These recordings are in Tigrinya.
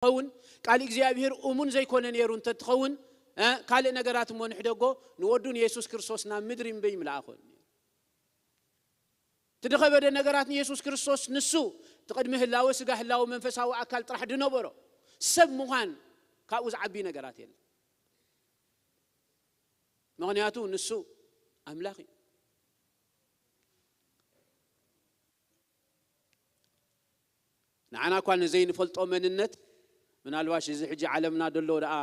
እንተኸውን፣ ቃል እግዚኣብሔር እሙን ዘይኮነ ነይሩ እንተትኸውን፣ እ፣ ካልእ ነገራት እሞ ንሕደጎ፣ ንወዱ ንየሱስ ክርስቶስ ናብ ምድሪ እምበይ ምልኣኾ። እቲ ደኸበደ ነገራት ንየሱስ ክርስቶስ ንሱ፣ እቲ ቅድሚ ህላወ ስጋ ህላወ መንፈሳዊ ኣካል ጥራሕ ድነበሮ ሰብ ምዃን፣ ካብኡ ዝዓቢ ነገራት የለን። ምኽንያቱ ንሱ ኣምላኽ እዩ። ንዓና እኳ ንዘይንፈልጦ መንነት፣ ምናልባሽ እዚ ሕጂ ዓለምና ደሎ ደኣ፣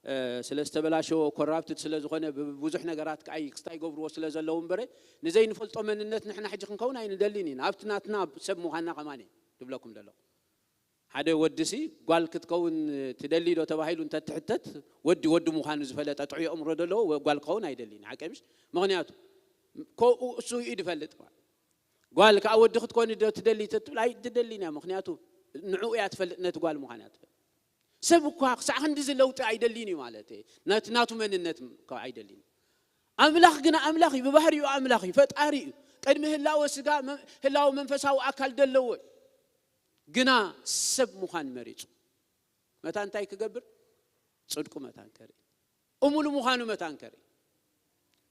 እ፣ ስለ ዝተበላሸወ፣ ኮራፕትድ ስለ ዝኾነ፣ ብ-፣ ብዙሕ ነገራት ከኣ ክስታይ ይገብርዎ ስለ ዘለዉ እምበረ፣ ንዘይንፈልጦ መንነት ንሕና ሕጂ ክንከውን ኣይንደልን ኢና። ኣብቲ ናትና ሰብ ምዃንና ከማን እየ ድብለኩም ዘለኹ። ሓደ ወድሲ ጓል ክትከውን ትደሊ ዶ ተባሂሉ እንተትሕተት፣ ወዲ ወዲ ምዃኑ ዝፈለጠ ጥዑይ ኣእምሮ ዘለዎ ወ-፣ ጓል ክኸውን ኣይደልን። ሓቀ ምሽ? ምኽንያቱ፣ ኮ-፣ እሱ እዩ ድፈልጥ። ጓል ከኣ ወዲ ክትኮኒ ዶ ትደሊ ተትብል፣ ኣይትደልን እያ። ምኽንያቱ፣ ንዕኡ እያ ትፈልጥ፣ ነቲ ጓል ምዃና እያ ትፈልጥ። ሰብ እኳ ክሳዕ ክንድዚ ለውጢ ኣይደልን እዩ ማለት እየ። ነቲ ናቱ መንነት እኳ ኣይደልን እዩ። ኣምላኽ ግና ኣምላኽ እዩ፣ ብባህሪኡ ኣምላኽ እዩ፣ ፈጣሪ እዩ። ቅድሚ ህላወ ስጋ፣ መ-፣ ህላወ መንፈሳዊ ኣካል ደለዎ እዩ። ግና ሰብ ምዃን መሪጹ። መታን እንታይ ክገብር? ጽድቁ መታን ከርኢ። እሙን ምዃኑ መታን ከርኢ።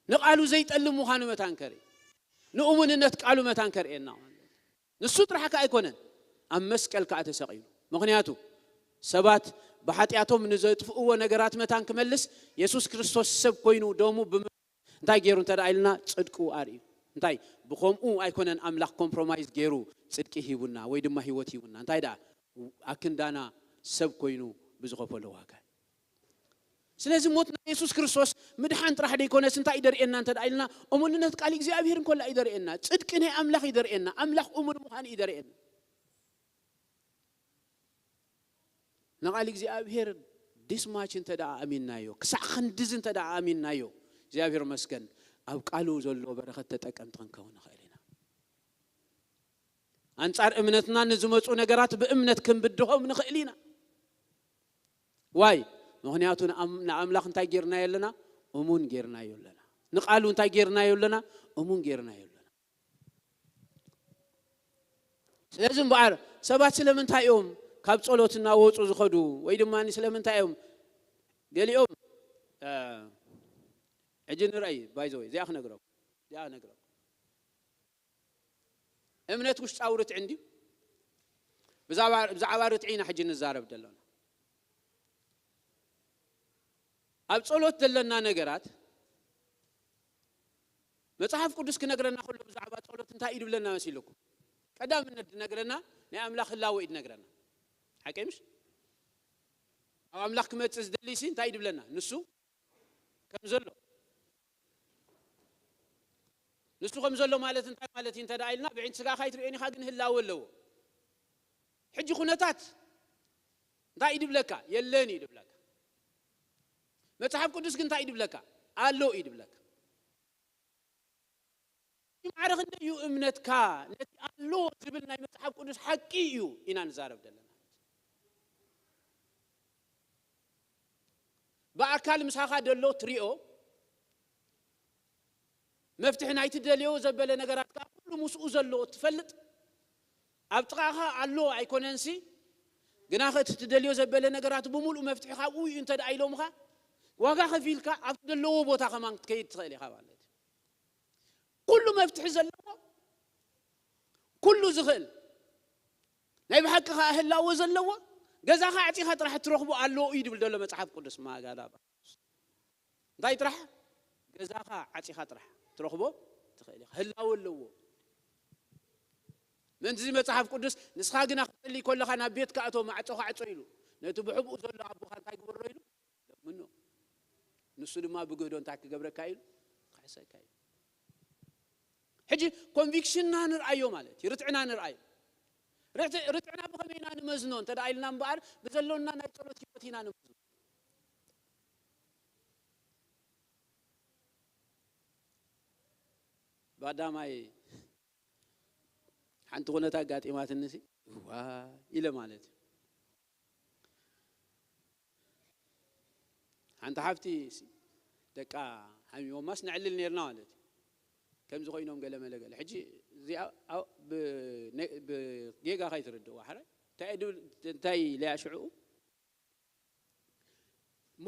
ንቓሉ ዘይጠልም ምዃኑ መታን ከርኢ። ንእሙንነት ቃሉ መታን ከርእየና ማለት እዩ። ንሱ ጥራሕ ከኣ ኣይኮነን፣ ኣብ መስቀል ከኣ ተሰቒሉ። ምኽንያቱ፣ ሰባት ብሓጢኣቶም ንዘጥፍእዎ ነገራት መታን ክመልስ፣ የሱስ ክርስቶስ ሰብ ኮይኑ ደሙ ብም-፣ እንታይ ገይሩ እንተ ደኣ ኢልና፣ ጽድቁ ኣርእዩ። እንታይ? ብኸምኡ ኣይኮነን ኣምላኽ ኮምፕሮማይዝ ገይሩ ጽድቂ ሂቡና ወይ ድማ ህይወት ሂቡና። እንታይ ደኣ? ኣክንዳና ሰብ ኮይኑ ብዝኸፈሎ ዋጋ። ስለዚ ሞት ናይ የሱስ ክርስቶስ ምድሓን ጥራሕ ደይኮነስ እንታይ እዩ ደርእየና እንተ ደኣ ኢልና፣ እሙንነት ቃል እግዚኣብሔር እንኮላ እዩ ደርእየና። ጽድቂ ናይ ኣምላኽ እዩ ደርእየና። ኣምላኽ እሙን ምዃኑ እዩ ደርእየና። ንቓል እግዚኣብሔር ዲስማች እንተ ደኣ ኣሚንናዮ፣ ክሳዕ ክንድዚ እንተ ደኣ ኣሚንናዮ፣ እግዚኣብሔር መስገን፣ ኣብ ቃሉ ዘሎ በረኸት ተጠቀምቲ ክንከውን ንኽእል ኢና። ኣንጻር እምነትና ንዝመጹ ነገራት ብእምነት ክንብድሆም ንኽእል ኢና። ዋይ? ምኽንያቱ ንኣም-፣ ንኣምላኽ እንታይ ጌርናዮ ኣለና? እሙን ጌርናዮ ኣለና። ንቓሉ እንታይ ጌርናዮ ኣለና? እሙን ጌርናዮ ኣለና። ስለዚ እምበኣር ሰባት ስለምንታይ እዮም ካብ ጸሎት እናወጹ ዝኸዱ? ወይ ድማ ስለምንታይ እዮም ገሊኦም፣ እ፣ ሕጂ ንርኣይ፣ ባይ ዘ ወይ፣ እዚኣ ክነግረኩም፣ እዚኣ ክነግረኩም። እምነት ውሽጣዊ ርትዒ እንድዩ። ብዛዕባ፣ ብዛዕባ ርትዒ ኢና ሕጂ ንዛረብ ዘለና። ኣብ ጸሎት ዘለና ነገራት መጽሓፍ ቅዱስ ክነግረና ከሎ ብዛዕባ ጸሎት እንታይ እዩ ድብለና መሲልኩም? ቀዳምነት ድነግረና ናይ ኣምላኽ ህላወ እዩ ድነግረና። ሓቀይ ምሽ? ኣብ ኣምላኽ ክመጽእ ዝደሊ ሲ እንታይ እዩ ድብለና? ንሱ ከም ዘሎ። ንሱ ከም ዘሎ ማለት እንታይ ማለት እዩ እንተ ደኣ ኢልና፣ ብዒንቲ ስጋኻ ኣይትርእዮን ኢኻ፣ ግን ህላወ ኣለዎ። ሕጂ ኩነታት እንታይ እዩ ድብለካ? የለን እዩ ድብለካ። መጽሓፍ ቅዱስ ግን እንታይ እዩ ድብለካ? ኣሎ እዩ ድብለካ። ማዕረ ክንደይ እዩ እምነትካ ነቲ ኣሎ ዝብል ናይ መጽሓፍ ቅዱስ ሓቂ እዩ ኢና ንዛረብ ዘለና። ብኣካል ምሳኻ ደሎ ትሪኦ፣ መፍትሒ ናይ ትደልዮ ዘበለ ነገራት ከኣ ኩሉ ምስኡ ዘሎ ትፈልጥ፣ ኣብ ጥቓኻ ኣሎ ኣይኮነንሲ፣ ግናኸ እቲ ትደልዮ ዘበለ ነገራት ብምሉእ መፍትሒ ካብኡ እዩ እንተ ደኣ ኢሎምኻ፣ ዋጋ ከፊልካ ኣብቲ ዘለዎ ቦታ ከማን ክትከይድ ትኽእል ኢኻ ማለት እዩ። ኩሉ መፍትሒ ዘለዎ፣ ኩሉ ዝኽእል፣ ናይ ብሓቂ ኸኣ ህላወ ዘለዎ፣ ገዛኻ ኣዕጺኻ ጥራሕ እትረኽቦ ኣለዎ እዩ ድብል ዘሎ መጽሓፍ ቅዱስ። ማጋዳ እንታይ ጥራሕ? ገዛኻ ዓጺኻ ጥራሕ ትረኽቦ ትኽእል ኢኻ። ህላወ ኣለዎ። ምእንቲ እዚ መጽሓፍ ቅዱስ፣ "ንስኻ ግና ክትጽሊ ከለኻ ናብ ቤትካ እቶ፣ ማዕጾኻ ዕጾ" ኢሉ፣ ነቲ ብሕቡእ ዘሎ ኣቦኻ እንታይ ግበሮ ኢሉ? ለምኖ። ንሱ ድማ ብግህዶ እንታይ ክገብረካ ኢሉ? ክሕሰካ ኢሉ። ሕጂ ኮንቪክሽንና ንርኣዮ ማለት እዩ፣ ርትዕና ንርኣዮ። ርት-፣ ርትዕና ብኸመይ ኢና ንመዝኖ እንተ ደኣ ኢልና እምበኣር፣ ብዘሎና ናይ ጸሎት ህይወት ኢና ንመዝኖ። ባዳማይ ሓንቲ ኩነት ኣጋጢማትኒ ሲ፣ "እዋ" ኢለ ማለት እዩ። ሓንቲ ሓፍቲ ሲ፣ ደቃ ሓሚሞማስ ነዕልል ኔርና ማለት እዩ። ከምዚ ኮይኖም ገለ መለ ገለ። ሕጂ እዚኣ፣ ኣ-፣ ብ-፣ ነ-፣ ብጌጋ ከይትርድእዋ፣ ሓራይ? እንታይ ድብል-፣ እንታይ ኢለያ ሽዕኡ? እሞ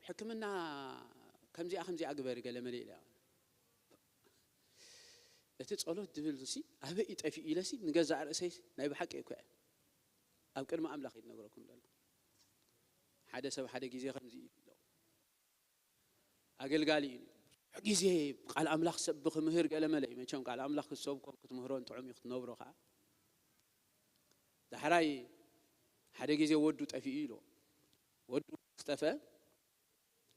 ሕክምና ከምዚኣ ከምዚኣ ግበሪ ገለ መለ ኢለ። እቲ ጸሎት ድብል ሲ ኣበይ እዩ ጠፊኡ ኢለ ሲ ንገዛእ ርእሰይ ናይ ብሓቂ እኮ እየ ኣብ ቅድሚ ኣምላኽ እዩ ዝነግረኩም ዘሎ። ሓደ ሰብ ሓደ ግዜ ከምዚ እዩ ኢሉ ኣሎ። ኣገልጋሊ እዩ። ብዙሕ ግዜ ቃል ኣምላኽ ሰብ ክምህር ገለ መለ እዩ። መቸም ቃል ኣምላኽ ክትሰብኮን ክትምህሮን ጥዑም እዩ ክትነብሮ ከዓ። ዳሕራይ ሓደ ግዜ ወዱ ጠፊኡ ኢሉ። ወዱ ምስ ጠፈ፣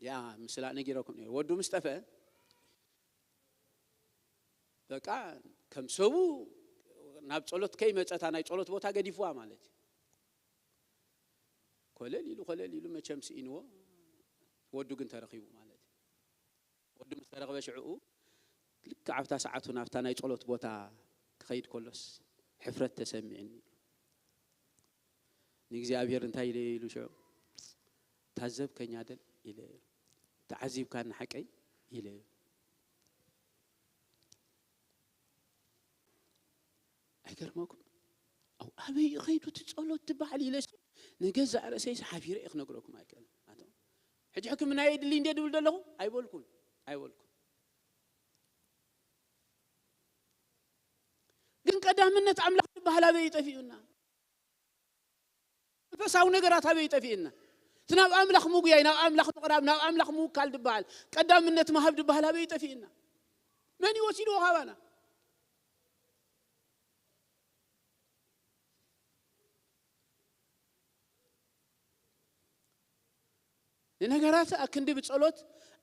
ያ ምስላ ነጊረኩም ነይሩ። ወዱ ምስ ጠፈ በቃ ከም ሰቡ ናብ ጸሎት ከይመጸታ ናይ ጸሎት ቦታ ገዲፍዋ ማለት እዩ። ኮለል ኢሉ ኮለል ኢሉ መቸም ስኢንዎ፣ ወዱ ግን ተረኺቡ ማለት እዩ። ወዱ ምስ ተረኽበ ሽዕኡ ልክዕ ኣብታ ሰዓቱ ናብታ ናይ ጸሎት ቦታ ክኸይድ ከሎስ ሕፍረት ተሰሚዕኒ። ንእግዚኣብሔር እንታይ ኢለ ኢሉ ሽዑ ታዘብከኛ ደል ኢለ ተዓዚብካ ንሓቀይ ኢለ። ኣይገርመኩም? ኣው ኣበይ ከይዱ እቲ ጸሎት ትበሃል ኢለ ንገዛእ ርእሰይ ሓፊረ እየ ክነግረኩም ኣይክእልን። ኣቶ ሕጂ ሕክምና የድሊ እንደ ድብል ዘለኹ ኣይበልኩን ኣይበልኩን። ግን ቀዳምነት ኣምላኽ ዝበሃል ኣበይ ጠፊኡና? መንፈሳዊ ነገራት ኣበይ ጠፊእና? እቲ ናብ ኣምላኽ ምጉያይ፣ ናብ ኣምላኽ ምቕራብ፣ ናብ ኣምላኽ ምውካል ዝበሃል፣ ቀዳምነት ምሃብ ዝበሃል ኣበይ ጠፊእና? መን ይወሲድዎ ካባና? ንነገራት ኣብ ክንዲ ብጸሎት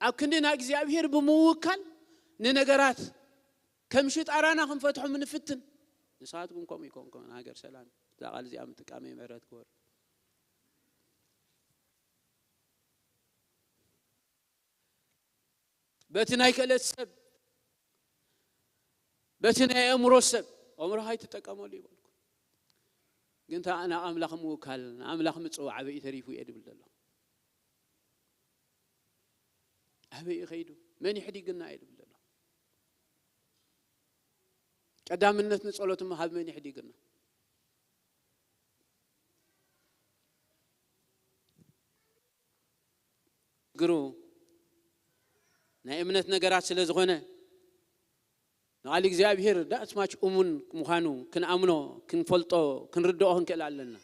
ኣብ ክንዲ ናብ እግዚኣብሔር ብምውካል ንነገራት ከም ሽጣራና ክንፈትሖም ንፍትን። ንስኻትኩም ከምኡ ይኮንኩም። ሃገር ሰላም እዛ ቃል እዚኣ ምጥቃመይ ምሕረት ክወርድ። በቲ ናይ ክእለት ሰብ በቲ ናይ ኣእምሮ ሰብ ኣእምሮ ኣይትጠቀመሉ ይበልኩ። ግን ተኣ ናብ ኣምላኽ ምውካል ንኣምላኽ ምጽዋዕ ኣበይ ተሪፉ እየ ድብል ዘሎ። ኣበይ ከይዱ መን ይሕዲግና እየ ድብል ዘሎ። ቀዳምነት ንጸሎት ምሃብ መን ይሕዲግና? ግሩ ናይ እምነት ነገራት ስለ ዝኾነ ንቓል እግዚኣብሔር ዳእትማች እሙን ምዃኑ ክንኣምኖ ክንፈልጦ ክንርድኦ ክንክእል ኣለና።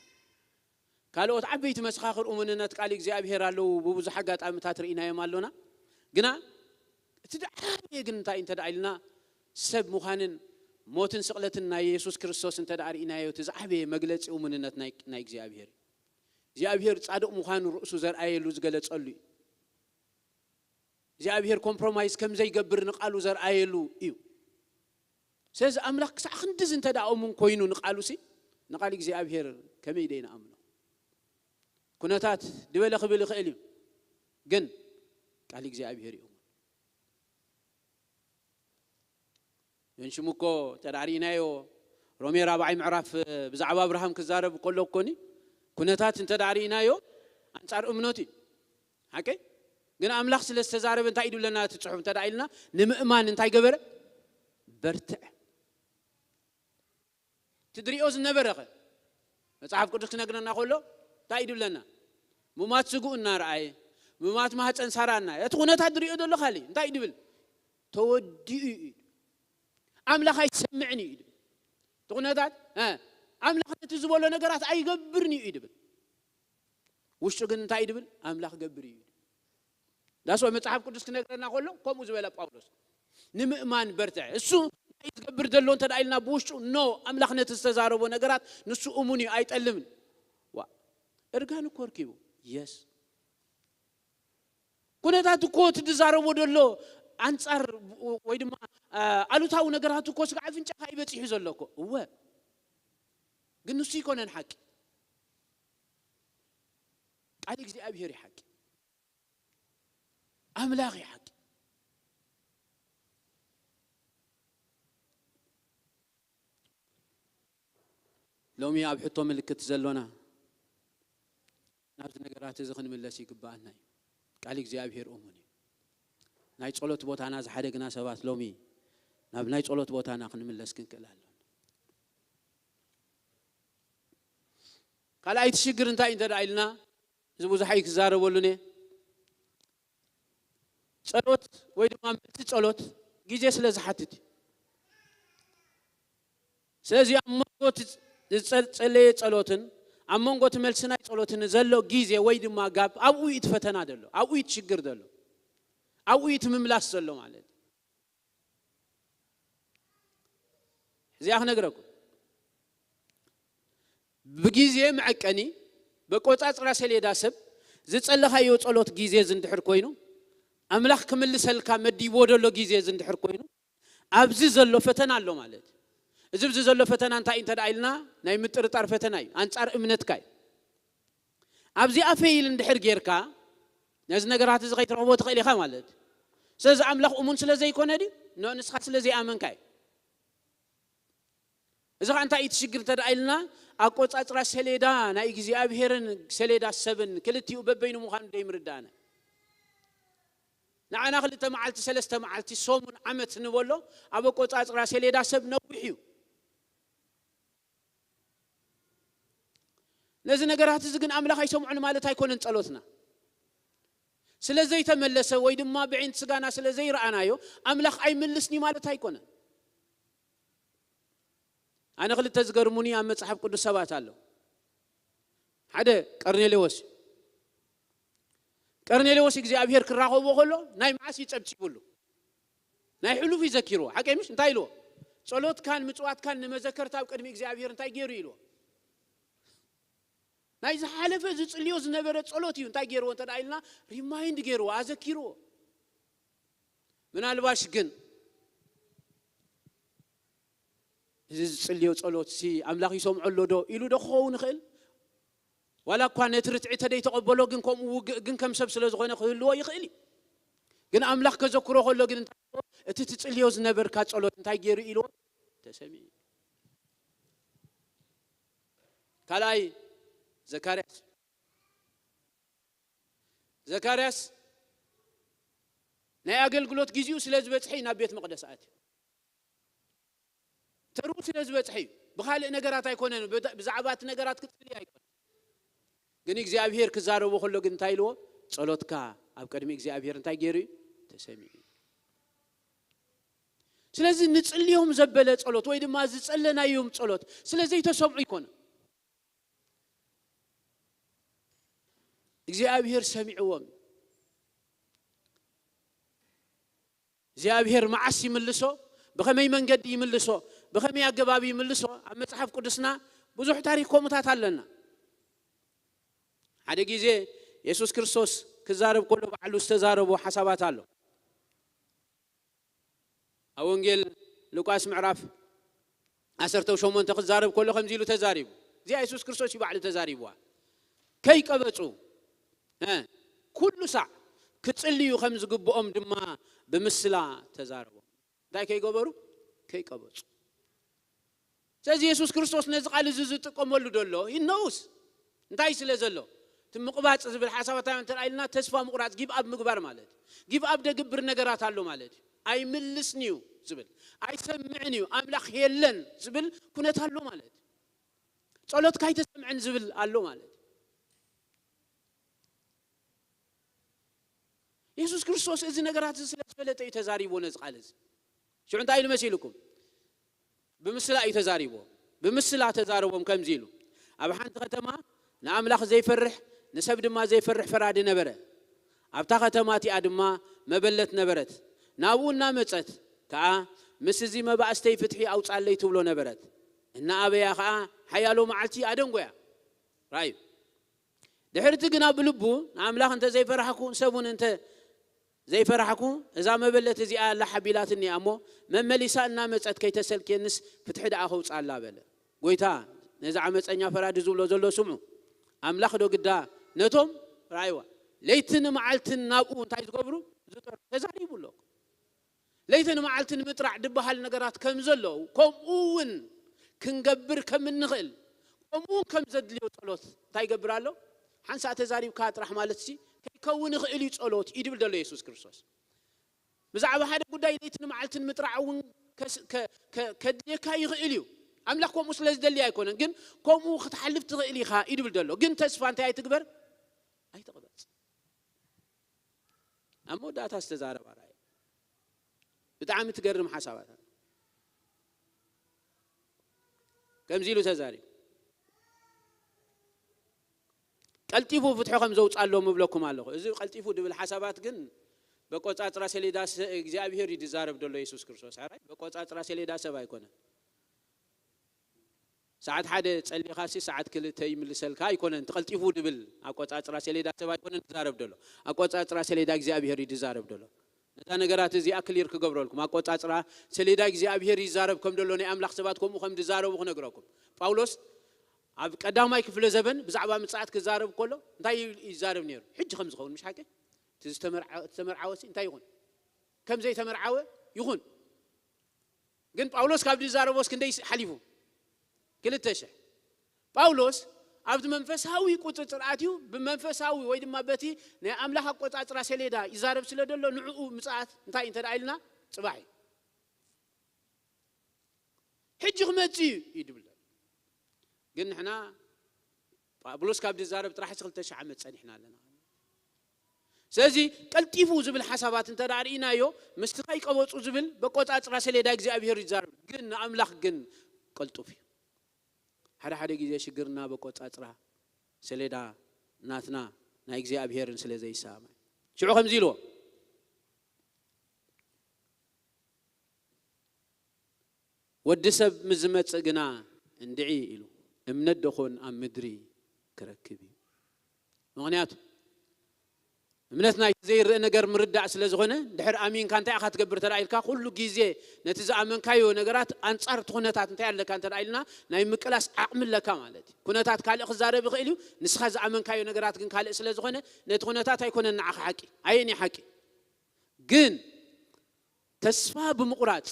ካልኦት ዓበይቲ መሰኻኽር እሙንነት ቃል እግዚኣብሔር ኣለዉ። ብብዙሕ ኣጋጣሚታት ርኢናዮም ኣሎና። ግና እቲ ዝዓበየ ግን እንታይ እንተ ደኣ ኢልና ሰብ ምዃንን ሞትን ስቕለትን ናይ የሱስ ክርስቶስ እንተ ደኣ ርኢናዮ እቲ ዝዓበየ መግለጺ እሙንነት ናይ እግዚኣብሔር እዩ። እግዚኣብሔር ጻድቕ ምዃኑ ርእሱ ዘርኣየሉ ዝገለጸሉ እዩ። እግዚኣብሔር ኮምፕሮማይዝ ከም ዘይገብር ንቓሉ ዘርኣየሉ እዩ። ስለዚ ኣምላኽ ክሳዕ ክንድዚ እንተ ደኣ እሙን ኮይኑ ንቓሉ ሲ ንቓል እግዚኣብሔር ከመይ ደይ ንኣምኖ? ኩነታት ድበለ ክብል ይኽእል እዩ፣ ግን ቃል እግዚኣብሔር እዩ እሙን። ግን ሽሙ እኮ እንተ ደኣ ርኢናዮ ሮሜ ራብዓይ ምዕራፍ ብዛዕባ ኣብርሃም ክዛረብ ከሎ እኮኒ ኩነታት እንተ ደኣ ርኢናዮ ኣንጻር እምነቱ እዩ። ሓቂ ግን ኣምላኽ ስለ ዝተዛረበ እንታይ እዩ ድብለና እቲ ጽሑፍ እንተ ደኣ ኢልና ንምእማን እንታይ ገበረ? በርትዕ። ትድሪኦ ዝነበረ ኸ መጽሓፍ ቅዱስ ክነግረና ከሎ እንታይ እዩ ድብለና? ምማት ስግኡ እናረኣየ ምማት ማህፀን ሳራ እናየ እቲ ኩነታት ድሪኦ ዘሎ ካሊ እንታይ እዩ ድብል? ተወዲኡ እዩ። ኣምላኽ ኣይሰምዕን እዩ ድብል። እቲ ኩነታት ኣምላኽ ነቲ ዝበሎ ነገራት ኣይገብርን እዩ ድብል። ውሽጡ ግን እንታይ እዩ ድብል? ኣምላኽ ገብር እዩ። ዳስወ መጽሓፍ ቅዱስ ክነግረና ከሎ ከምኡ ዝበለ ጳውሎስ ንምእማን በርትዕ። እሱ እንታይ ዝገብር ዘሎ እንተ ኢልና ብውሽጡ ኖ ኣምላኽ ነቲ ዝተዛረቦ ነገራት ንሱ እሙን እዩ ኣይጠልምን። ዋ እርጋን እኮ ኣርኪቡ የስ ኩነታት እኮ እቲ ዝዛረቦ ዘሎ ኣንጻር ወይ ድማ ኣሉታዊ ነገራት እኮ ስጋዕ ኣፍንጫኻ እዩ በጺሑ ዘሎ እኮ እወ ግን ንሱ ይኮነን ሓቂ ቃል እግዚኣብሔር እዩ ሓቂ ኣምላኽ እዩ ሓቂ ሎሚ ኣብ ሕቶ ምልክት ዘሎና ናብዚ ነገራት እዚ ክንምለስ ይግብኣና እዩ። ቃል እግዚኣብሔር እሙን እዩ። ናይ ጸሎት ቦታና ዝሓደግና ሰባት ሎሚ ናብ ናይ ጸሎት ቦታና ክንምለስ ክንክእል ኣለና። ካልኣይቲ ሽግር እንታይ እንተ ደኣ ኢልና እዚ ብዙሕ ኣይክዛረበሉን እየ። ጸሎት ወይ ድማ መልሲ ጸሎት ግዜ ስለ ዝሓትት እዩ። ስለዚ ኣብ መንጎ እቲ ዝጸ- ዝጸለየ ጸሎትን ኣብ መንጎ እቲ መልሲ ናይ ጸሎትን ዘሎ ግዜ ወይ ድማ ጋብ ኣብኡ እዩ እቲ ፈተና ዘሎ፣ ኣብኡ እዩ እቲ ሽግር ዘሎ፣ ኣብኡ እዩ እቲ ምምላስ ዘሎ ማለት እዩ። እዚኣ ክነግረኩም። ብግዜ መዐቀኒ በቆጻጽራ ሰሌዳ ሰብ ዝጸለኻዮ ጸሎት ግዜ ዝንድሕር ኮይኑ ኣምላኽ ክምልሰልካ መዲቦ ደሎ ግዜ ዝንድሕር ኮይኑ ኣብዚ ዘሎ ፈተና ኣሎ ማለት እዩ። እዚ ኣብዚ ዘሎ ፈተና እንታይ እንተ ደኣ ኢልና ናይ ምጥርጣር ፈተና እዩ፣ ኣንጻር እምነትካ እዩ። ኣብዚኣ ፈይል እንድሕር ጌርካ ነዚ ነገራት እዚ ከይትረኽቦ ትኽእል ኢኻ ማለት እዩ። ስለዚ ኣምላኽ እሙን ስለ ዘይኮነ ድዩ? ኖ፣ ንስኻ ስለ ዘይኣመንካ እዩ። እዚ ኸዓ እንታይ እዩ እቲ ሽግር እንተ ደኣ ኢልና ኣቆጻጽራ ሰሌዳ ናይ እግዚኣብሄርን ሰሌዳ ሰብን ክልቲኡ በበይኑ ምዃኑ ደይምርዳእና። ንዓና ክልተ መዓልቲ ሰለስተ መዓልቲ ሰሙን ዓመት ንበሎ ኣብ ኣቆጻጽራ ሰሌዳ ሰብ ነዊሕ እዩ። ነዚ ነገራት እዚ ግን ኣምላኽ ኣይሰምዖን ማለት ኣይኮነን ጸሎትና። ስለ ዘይተመለሰ ወይ ድማ ብዒንቲ ስጋና ስለ ዘይረኣናዮ ኣምላኽ ኣይምልስኒ ማለት ኣይኮነን። ኣነ ክልተ ዝገርሙኒ ኣብ መጽሓፍ ቅዱስ ሰባት ኣሎ። ሓደ ቀርኔሌዎስ እዩ። ቀርኔሌዎስ እግዚኣብሔር ክራኸቦ ከሎ ናይ መዓስ ይጸብጺቡሉ ናይ ሕሉፍ ይዘኪርዎ ሓቀይ ምሽ እንታይ ኢልዎ? ጸሎትካን ምጽዋትካን ንመዘከርታ ኣብ ቅድሚ እግዚኣብሔር እንታይ ገይሩ ኢልዎ? ናይ ዝሓለፈ ዝጽልዮ ዝነበረ ጸሎት እዩ። እንታይ ገይርዎ እንተ ደኣ ኢልና ሪማይንድ ገይርዎ ኣዘኪርዎ። ምናልባሽ ግን እዚ ዝጽልዮ ጸሎት ሲ ኣምላኽ ይሰምዖ ኣሎ ዶ ኢሉ ዶ ክኸውን ይኽእል? ዋላ እኳ ነቲ ርትዒ ተደይተቐበሎ ግን ከምኡ ውግእ ግን ከም ሰብ ስለ ዝኾነ ክህልዎ ይኽእል እዩ። ግን ኣምላኽ ከዘክሮ ከሎ ግን እንታይ ኢልዎ? እቲ ትጽልዮ ዝነበርካ ጸሎት እንታይ ገይሩ ኢልዎ? ተሰሚዑ። ካልኣይ ዘካርያስ ዘካርያስ ናይ ኣገልግሎት ግዜኡ ስለ ዝበጽሐ እዩ ናብ ቤት መቕደስ ኣትዩ። ተርኡ ስለ ዝበጽሐ እዩ። ብኻልእ ነገራት ኣይኮነን፣ ብዛ- ብዛዕባ እቲ ነገራት ክጽልይ ኣይኮነን። ግን እግዚኣብሄር ክዛረቦ ከሎ ግን እንታይ ኢልዎ? ጸሎትካ ኣብ ቅድሚ እግዚኣብሄር እንታይ ገይሩ እዩ? ተሰሚዑ እዩ። ስለዚ ንጽልዮም ዘበለ ጸሎት ወይ ድማ ዝጸለናዮም ጸሎት ስለ ዘይተሰምዑ ኣይኮነን። እግዚኣብሄር ሰሚዕዎም። እግዚኣብሄር መዓስ ይምልሶ፣ ብኸመይ መንገዲ ይምልሶ፣ ብኸመይ ኣገባብ ይምልሶ ኣብ መጽሓፍ ቅዱስና ብዙሕ ታሪክ ከምኡታት ኣለና። ሓደ ግዜ የሱስ ክርስቶስ ክዛረብ ከሎ ባዕሉ ዝተዛረቦ ሓሳባት ኣሎ። ኣብ ወንጌል ሉቃስ ምዕራፍ ዓሰርተ ሸሞንተ ክዛረብ ከሎ ከምዚ ኢሉ ተዛሪቡ። እዚኣ የሱስ ክርስቶስ እዩ ባዕሉ ተዛሪብዋ። ከይቀበጹ እ፣ ኩሉ ሳዕ ክጽልዩ ከም ዝግብኦም ድማ ብምስላ ተዛረቦም። እንታይ ከይገበሩ? ከይቀበጹ። ስለዚ የሱስ ክርስቶስ ነዚ ቃል እዚ ዝጥቀመሉ ደሎ ይነውስ እንታይ ስለ ዘሎ እቲ ምቕባጽ ዝብል ሓሳባታ እንተ ኢልና ተስፋ ምቑራጽ ጊብ ኣብ ምግባር ማለት ጊብ ኣብ ደግብር ነገራት ኣሎ ማለት እዩ። ኣይምልስን እዩ ዝብል ኣይሰምዕን እዩ ኣምላኽ የለን ዝብል ኩነት ኣሎ ማለት እዩ። ጸሎትካ ኣይተሰምዕን ዝብል ኣሎ ማለት እዩ። የሱስ ክርስቶስ እዚ ነገራት እዚ ስለ ዝፈለጠ እዩ ተዛሪብዎ ነዚ ቃል እዚ። ሽዑ እንታይ ኢሉ መሲልኩም? ብምስላ እዩ ተዛሪብዎ። ብምስላ ተዛረቦም ከምዚ ኢሉ፣ ኣብ ሓንቲ ከተማ ንኣምላኽ ዘይፈርሕ ንሰብ ድማ ዘይፈርሕ ፈራዲ ነበረ። ኣብታ ከተማ እቲኣ ድማ መበለት ነበረት። ናብኡ እናመጸት ከኣ ምስ እዚ መባእስተይ ፍትሒ ኣውጻለይ ትብሎ ነበረት። እናኣበያ ከኣ ሓያሎ መዓልቲ ኣደንጎያ። ራእዩ ድሕርቲ ግና ብልቡ ንኣምላኽ እንተ ዘይፈራሕኩ ንሰብ እውን እንተ ዘይፈራሕኩ እዛ መበለት እዚኣ ኣላ ሓቢላትኒ እያ እሞ መመሊሳ እናመጸት ከይተሰልክየንስ ፍትሒ ደኣ ከውፅኣላ በለ። ጎይታ ነዚ ዓመፀኛ ፈራዲ ዝብሎ ዘሎ ስምዑ። ኣምላኽ ዶ ግዳ ነቶም ራእይዋ ለይትን መዓልትን ናብኡ እንታይ ዝገብሩ ዝጠሩ ተዛሪቡ ኣሎ። ለይትን መዓልትን ምጥራዕ ዝበሃል ነገራት ከም ዘለዉ ከምኡ እውን ክንገብር ከም እንኽእል ከምኡ እውን ከም ዘድልዮ ጸሎት እንታይ ይገብር ኣሎ? ሓንሳእ ተዛሪብካ ጥራሕ ማለት ሲ ከይከውን ይኽእል እዩ ጸሎት እዩ ድብል ዘሎ የሱስ ክርስቶስ። ብዛዕባ ሓደ ጉዳይ ለይትን መዓልትን ምጥራዕ እውን ከስ- ከ- ከ- ከድልየካ ይኽእል እዩ። ኣምላኽ ከምኡ ስለ ዝደሊ ኣይኮነን፣ ግን ከምኡ ክትሓልፍ ትኽእል ኢኻ እዩ ድብል ዘሎ። ግን ተስፋ እንታይ ኣይትግበር? ኣይትቕበጽ። ኣብ መወዳእታ ዝተዛረባ ራእይ ብጣዕሚ ትገርም ሓሳባት። ከምዚ ኢሉ ተዛሪቡ። ቀልጢፉ ፍትሑ ከም ዘውፅኣሎም እብለኩም ኣለኹ። እዚ ቀልጢፉ ድብል ሓሳባት ግን በቆፃፅራ ሰሌዳ ስ- እግዚኣብሔር እዩ ዝዛረብ ዘሎ የሱስ ክርስቶስ። ሕራይ በቆፃፅራ ሰሌዳ ሰብ ኣይኮነን። ሰዓት ሓደ ጸሊኻሲ ሰዓት ክልተ ይምልሰልካ ኣይኮነን። ተቐልጢፉ ድብል ኣቆጻጽራ ሰሌዳ ሰብ ኣይኮነን ዝዛረብ ዘሎ። ኣቆጻጽራ ሰሌዳ እግዚኣብሔር እዩ ዝዛረብ ዘሎ። ነዛ ነገራት እዚኣ ክሊር ክገብረልኩም፣ ኣቆጻጽራ ሰሌዳ እግዚኣብሔር ይዛረብ ከም ዘሎ፣ ናይ ኣምላኽ ሰባት ከምኡ ከም ዝዛረቡ ክነግረኩም። ጳውሎስ ኣብ ቀዳማይ ክፍለ ዘበን ብዛዕባ ምጽኣት ክዛረብ ከሎ እንታይ ይዛረብ ነይሩ? ሕጂ ከም ዝኸውን፣ ምሽ ሓቂ? እቲ ዝተመርዓ-፣ ዝተመርዓወ ሲ እንታይ ይኹን? ከም ዘይተመርዓወ ይኹን። ግን ጳውሎስ ካብ ዝዛረቦስ ክንደይ ሓሊፉ? ክልተ ሽሕ። ጳውሎስ ኣብቲ መንፈሳዊ ቁጽጽር ኣትዩ፣ ብመንፈሳዊ ወይ ድማ በቲ ናይ ኣምላኽ ኣቆጻጽራ ሰሌዳ ይዛረብ ስለ ዘሎ፣ ንዕኡ ምጽኣት እንታይ እንተ ደኣ ኢልና፣ ጽባሕ እዩ። ሕጂ ክመጽእ እዩ፣ እዩ ድብል ዘሎ። ግን ንሕና ጳውሎስ ካብ ዝዛረብ ጥራሕ ክልተ ሽሕ ዓመት ጸኒሕና ኣለና። ስለዚ ቀልጢፉ ዝብል ሓሳባት እንተ ደኣ ርኢናዮ፣ ምስቲ ከይቀበጹ ዝብል በቆጻጽራ ሰሌዳ እግዚኣብሔር ይዛረብ፣ ግን ንኣምላኽ ግን ቀልጡፍ እዩ። ሓደ ሓደ ግዜ ሽግርና በቆጻጽራ ሰሌዳ ናትና ናይ እግዚኣብሔርን ስለ ዘይሰማማዕ። ሽዑ ከምዚ ኢልዎ፣ "ወዲ ሰብ ምስ ዝመጽእ ግና እንድዒ" ኢሉ፣ "እምነት ደኾን ኣብ ምድሪ ክረክብ እዩ?" ምኽንያቱ እምነት ናይ ዘይረአ ነገር ምርዳእ ስለ ዝኾነ፣ ድሕር ኣሚንካ እንታይ ኢኻ ትገብር እንተ ደኣ ኢልካ፣ ኩሉ ግዜ ነቲ ዝኣመንካዮ ነገራት ኣንጻር እቲ ኩነታት እንታይ ኣለካ እንተ ደኣ ኢልና፣ ናይ ምቅላስ ዓቕሚ ኣለካ ማለት እዩ። ኩነታት ካልእ ክዛረብ ይኽእል እዩ፣ ንስኻ ዝኣመንካዮ ነገራት ግን ካልእ ስለ ዝኾነ፣ ነቲ ኩነታት ኣይኮነን ንዓኻ ሓቂ። ኣየን እዩ ሓቂ? ግን ተስፋ ብምቑራጽ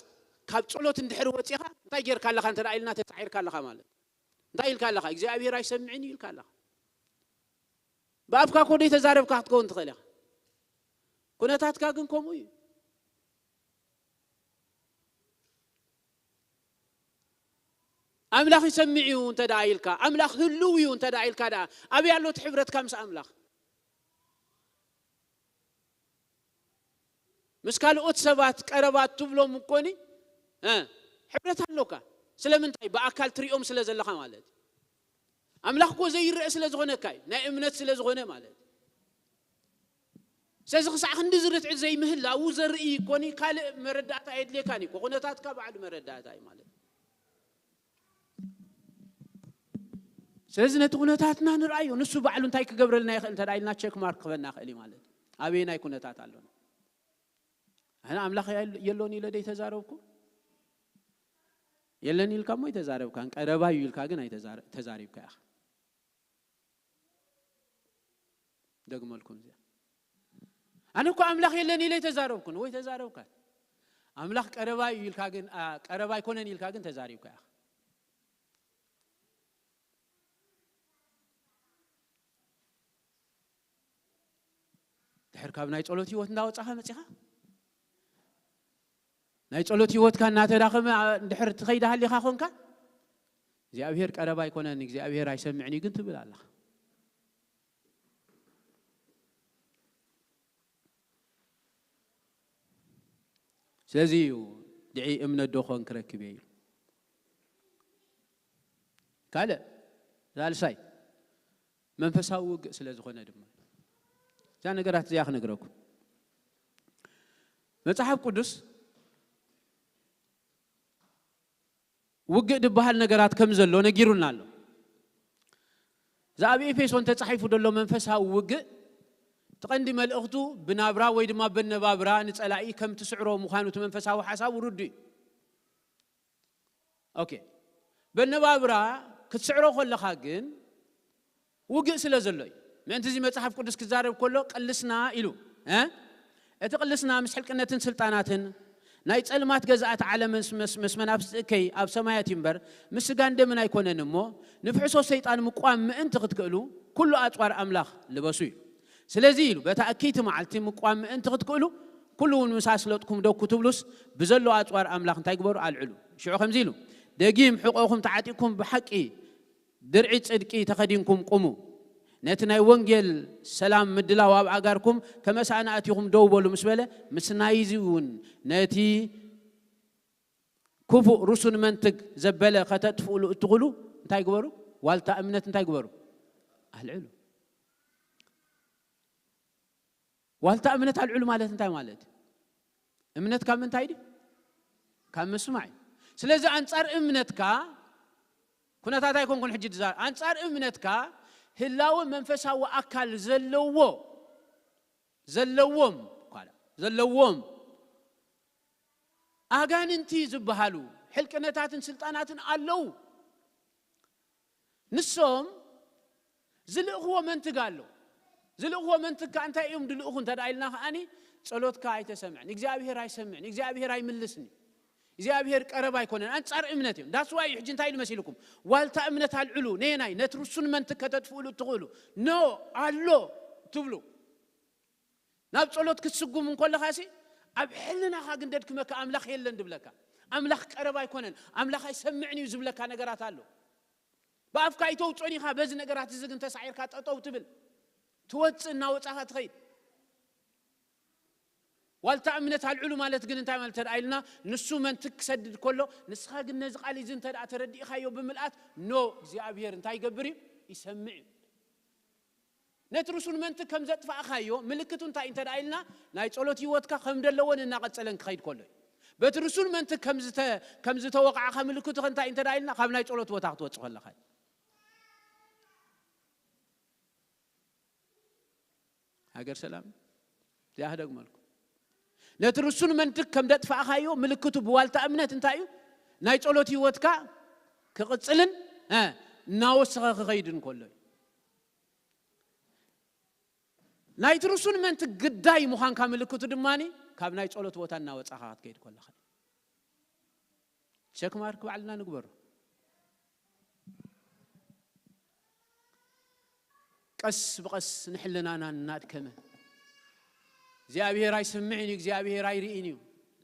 ካብ ጸሎት እንድሕር ወጺኻ እንታይ ጌርካ ኣለኻ እንተ ደኣ ኢልና፣ ተጻዒርካ ኣለኻ ማለት እዩ። እንታይ ኢልካ ኣለኻ? እግዚኣብሔር ኣይሰምዕን እዩ ኢልካ ኣለኻ። ብኣፍካ እኮ ዘይተዛረብካ ክትከውን ትኽእል ኢኻ። ኩነታትካ ግን ከምኡ እዩ። ኣምላኽ ይሰምዕ እዩ እንተ ደኣ ኢልካ፣ ኣምላኽ ህልው እዩ እንተ ደኣ ኢልካ ደኣ፣ ኣበይ ኣሎ እቲ ሕብረትካ ምስ ኣምላኽ? ምስ ካልኦት ሰባት ቀረባ ትብሎም እኮኒ፣ እ፣ ሕብረት ኣሎካ። ስለምንታይ? ብኣካል ትሪኦም ስለ ዘለኻ ማለት እዩ። ኣምላኽ እኮ ዘይረአ ስለ ዝኾነካ እዩ፣ ናይ እምነት ስለ ዝኾነ ማለት እዩ። ስለዚ ክሳዕ ክንዲ ዝርትዒ ዘይምህላዉ ዘርኢ እኮኒ፣ ካልእ መረዳእታ ኣየድልየካን እዩ እኮ፣ ኩነታትካ ባዕሉ መረዳእታ እዩ ማለት እዩ። ስለዚ ነቲ ኩነታትና ንርኣዮ፣ ንሱ ባዕሉ እንታይ ክገብረልና ይኽእል እንተ ደኣ ኢልና ቸክ ማርክ ክበና ይኽእል እዩ ማለት እዩ። ኣበየናይ ኩነታት ኣሎና? ኣነ ኣምላኽ የል-፣ የሎን ኢለ ደይ ተዛረብኩ? የለን ኢልካ እሞ ኣይተዛረብካን። ቀረባ እዩ ኢልካ ግን ኣይተዛረ-፣ ተዛሪብካ ኢኻ። ደግመልኩም እዚኣ። ኣነ እኮ ኣምላኽ የለን ኢለ ኣይተዛረብኩን ወይ ተዛረብካ? ኣምላኽ ቀረባ እዩ ኢልካ ግን፣ ኣ፣ ቀረባ ኣይኮነን ኢልካ ግን ተዛሪብካ ኢኻ። ድሕር ካብ ናይ ጸሎት ህይወት እንዳወጻኻ መጺኻ፣ ናይ ጸሎት ህይወትካ እናተዳኸመ፣ ኣ፣ ድሕር ትኸይድ ሃሊኻ ኾንካ፣ እግዚኣብሔር ቀረባ ኣይኮነን፣ እግዚኣብሔር ኣይሰምዕን እዩ ግን ትብል ኣለኻ። ስለዚ እዩ ድዒ እምነት ዶ ኾን ክረክብ እየ ኢሉ። ካልእ ሳልሳይ መንፈሳዊ ውግእ ስለ ዝኾነ ድማ እዛ ነገራት እዚኣ ክነግረኩም። መጽሓፍ ቅዱስ ውግእ ዝበሃል ነገራት ከም ዘሎ ነጊሩና ኣሎ። እዚ ኣብ ኤፌሶን ተጻሒፉ ዘሎ መንፈሳዊ ውግእ እቲ ቀንዲ መልእኽቱ ብናብራ ወይ ድማ በነባብራ ንጸላኢ ከም ትስዕሮ ምዃኑ እቲ መንፈሳዊ ሓሳቡ ርዱእ እዩ። ኦኬ። በነባብራ ክትስዕሮ ከለኻ ግን ውግእ ስለ ዘሎ እዩ። ምእንቲ እዚ መጽሓፍ ቅዱስ ክዛረብ ከሎ ቅልስና ኢሉ፣ እ? እቲ ቅልስና ምስ ሕልቅነትን ስልጣናትን ናይ ጸልማት ገዛእቲ ዓለምን ምስ፣ ምስ፣ ምስ መናፍስቲ እከይ ኣብ ሰማያት እዩ እምበር ምስ ስጋን ደምን ኣይኮነን እሞ ንፍሕሶ ሰይጣን ምቋም ምእንቲ ክትክእሉ ኩሉ ኣጽዋር ኣምላኽ ልበሱ እዩ። ስለዚ ኢሉ በታ እክይቲ መዓልቲ ምቋም ምእንቲ ክትክእሉ ኩሉ እውን ምስ ኣስለጥኩም ደኩ ትብሉስ ብዘሎ ኣጽዋር ኣምላኽ እንታይ ግበሩ? ኣልዕሉ። ሽዑ ከምዚ ኢሉ ደጊም ሕቆኹም ተዓጢቅኩም ብሓቂ ድርዒ ጽድቂ ተኸዲንኩም ቁሙ። ነቲ ናይ ወንጌል ሰላም ምድላው ኣብ ኣጋርኩም ከመሳእና ኣቲኹም ደው በሉ ምስ በለ፣ ምስ ናይዚ እውን ነቲ ክፉእ ርሱን መንትግ ዘበለ ከተጥፍእሉ እትኽእሉ እንታይ ግበሩ? ዋልታ እምነት እንታይ ግበሩ? ኣልዕሉ። ዋልታ እምነት ኣልዕሉ ማለት እንታይ ማለት? እምነት ካብ ምንታይ ድዩ? ካብ ምስማዕ እዩ። ስለዚ ኣንጻር እምነትካ ኩነታት ኣይኮንኩን ሕጂ ድዛ-፣ ኣንጻር እምነትካ ህላወ መንፈሳዊ ኣካል ዘለዎ፣ ዘለዎም፣ ኳላ፣ ዘለዎም ኣጋንንቲ ዝበሃሉ ሕልቅነታትን ስልጣናትን ኣለዉ። ንሶም ዝልእኽዎ መንትግ ኣሎ። ዝልእኽዎ መንትግ ከኣ እንታይ እዮም ድልእኹ እንተ ደኣ ኢልና ከኣኒ፣ ጸሎትካ ኣይተሰምዕን፣ እግዚኣብሔር ኣይሰምዕን፣ እግዚኣብሔር ኣይምልስን፣ እግዚኣብሔር ቀረብ ኣይኮነን። ኣንጻር እምነት እዮም። ዳስ ዋይ ሕጂ እንታይ ኢሉ መሲልኩም? ዋልታ እምነት ኣልዕሉ። ነየናይ? ነቲ ርሱን መንትግ ከተጥፍእሉ እትኽእሉ። ኖ፣ ኣሎ ትብሉ። ናብ ጸሎት ክትስጉም እንከለኻሲ፣ ኣብ ሕልናኻ ግን ደድክመካ ኣምላኽ የለን ድብለካ። ኣምላኽ ቀረብ ኣይኮነን፣ ኣምላኽ ኣይሰምዕን እዩ ዝብለካ ነገራት ኣሎ። ብኣፍካ ኣይተውጽኦን ኢኻ፣ በዚ ነገራት እዚ ግን ተሳዒርካ ጠጠው ትብል። ትወጽእ፣ እናወጻኻ ትኸይድ። ዋልታ እምነት ኣልዕሉ ማለት ግን እንታይ ማለት እንተ ደኣ ኢልና፣ ንሱ መንትግ ክሰድድ ከሎ፣ ንስኻ ግን ነዚ ቃል እዚ እንተ ደኣ ተረዲእኻዮ ብምልኣት፣ ኖ፣ እግዚኣብሔር እንታይ ይገብር እዩ? ይሰምዕ እዩ። ነቲ ርሱን መንትግ ከም ዘጥፋእኻዮ ምልክቱ እንታይ እንተ ደኣ ኢልና፣ ናይ ጸሎት ህይወትካ ከም ደለዎን እናቐጸለን ክኸይድ ከሎ እዩ። በቲ ርሱን መንትግ ከም ዝተ-፣ ከም ዝተወቕዓኻ ምልክቱ ከ እንታይ እንተ ደኣ ኢልና፣ ካብ ናይ ጸሎት ቦታ ክትወጽእ ከለኻ እዩ። ሃገር ሰላም፣ እዚኣ ክደግመልኩም። ነቲ ርሱን መንትግ ከም ደጥፋእኻዮ ምልክቱ ብዋልታ እምነት እንታይ እዩ? ናይ ጸሎት ህይወትካ ክቕጽልን፣ እ፣ እናወሰኸ ክኸይድን ከሎ እዩ። ናይቲ ርሱን መንትግ ግዳይ ምዃንካ ምልክቱ ድማኒ ካብ ናይ ጸሎት ቦታ እናወጻኻ ክትከይድ ከለኻ እዩ። ቸክ ማርክ ባዕልና ንግበሮ። ቀስ ብቐስ ንሕልናና እናድከመ፣ እግዚኣብሔር ኣይስምዕን እዩ፣ እግዚኣብሔር ኣይርእን እዩ